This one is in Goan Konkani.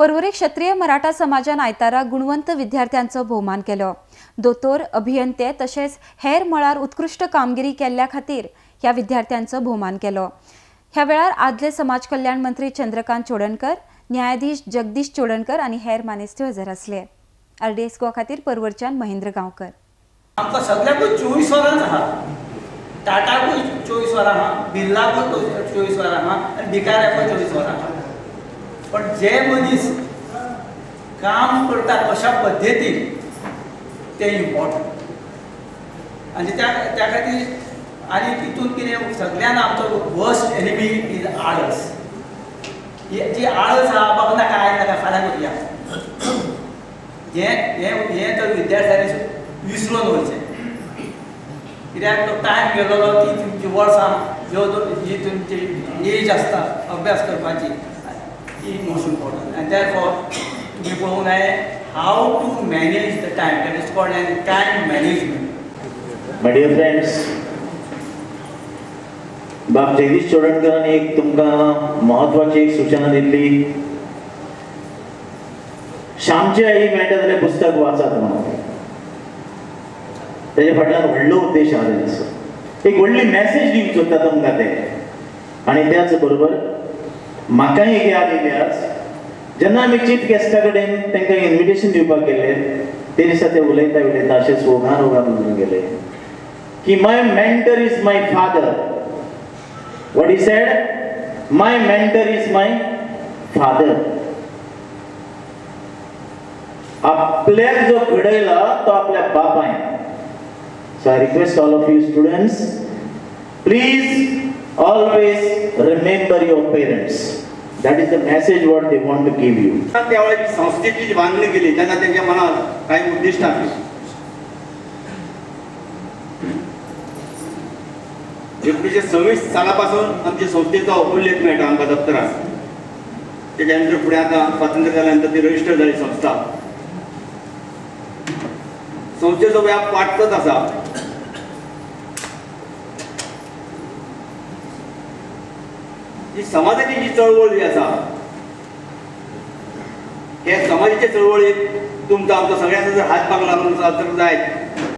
पर्वरी क्षत्रिय मराठा समाजान आयतारा गुणवंत विद्यार्थ्यांचो भोवमान केलो। दोतोर, अभियंते तशेंच हेर मळार उत्कृश्ट कामगिरी केल्ल्या खातीर ह्या विद्यार्थ्यांचो भोवमान केलो। ह्या वेळार आदले समाज कल्याण मंत्री चंद्रकांत चोडणकर, न्यायाधीश जगदीश चोडणकर आनी हेर मानेस्त हजर आसले। आरडीएस गोवा खातीर पर्वरच्यान महेंद्र गांवकर। आमकां सगळ्याकूच 24 वरांच आहा, टाटाकूय 24 वरां आहा, बिर्लाकूय 24 वरां आहा आनी भिकाऱ्याकूय 24 वरां आहा। पण जे मनीस काम करता कशा पद्दतीन ते इम्पॉर्टंट। आनी त्या खातीर आनी तितून कितें सगळ्यान आमचो वर्स्ट एनिमी is आळस। ही जी आळस आहा, बाबा नाका आयज नाका फाल्यां करुया, हें हें तर विद्यार्थ्यांनी विसरून वचचें। कित्याक तो टायम गेलेलो, ती तुमची वर्सां ज्यो जी तुमची एज आसता अभ्यास करपाची ती मोस्ट इम्पॉर्टंट। आनी देअरफॉर तुमी पळोवंक जाय how to manage the time, that is called an time management. My dear friends, बाब जगदीश चोडणकरान एक तुमकां म्हत्वाची एक सूचना दिल्ली, श्यामची आई मेळटा जाल्यार पुस्तक वाचात म्हणून। तेजे फाटल्यान व्हडलो उद्देश आहा तेंचो, एक व्हडली मॅसेज दिवंक सोदता तुमकां ते। आनी त्याच बरोबर म्हाकाय एक याद येयली आज, जेन्ना आमी चीफ गेस्टा कडेन तांकां इन्विटेशन दिवपाक गेले ते दिसा ते उलयता उलयता अशेंच ओघान ओघान उलोवन गेले की my mentor is my father. What he said, my mentor is my father. आपल्याक जो घडयला तो आपल्या बापायन। So I request all of you students, please always remember your parents. That is the message what they want to give you. त्यावेळी संस्थेची जी बांधणी केली त्यांना त्यांच्या मनात काही उद्दिष्ट आहे। 1926 सालापासून आमच्या संस्थेचा उल्लेख मेळटा आमकां दप्तरात। त्याच्यानंतर फुडें आतां स्वातंत्र्य जाल्यानंतर ती रजिस्टर जाली संस्था। संस्थेचो व्याप वाडतच आसा। ही समाजाची जी चळवळ जी आसा, हे समाजाच्या चळवळीत तुमचो आमचो सगळ्यांचो जर हातभाग लागून जर जायत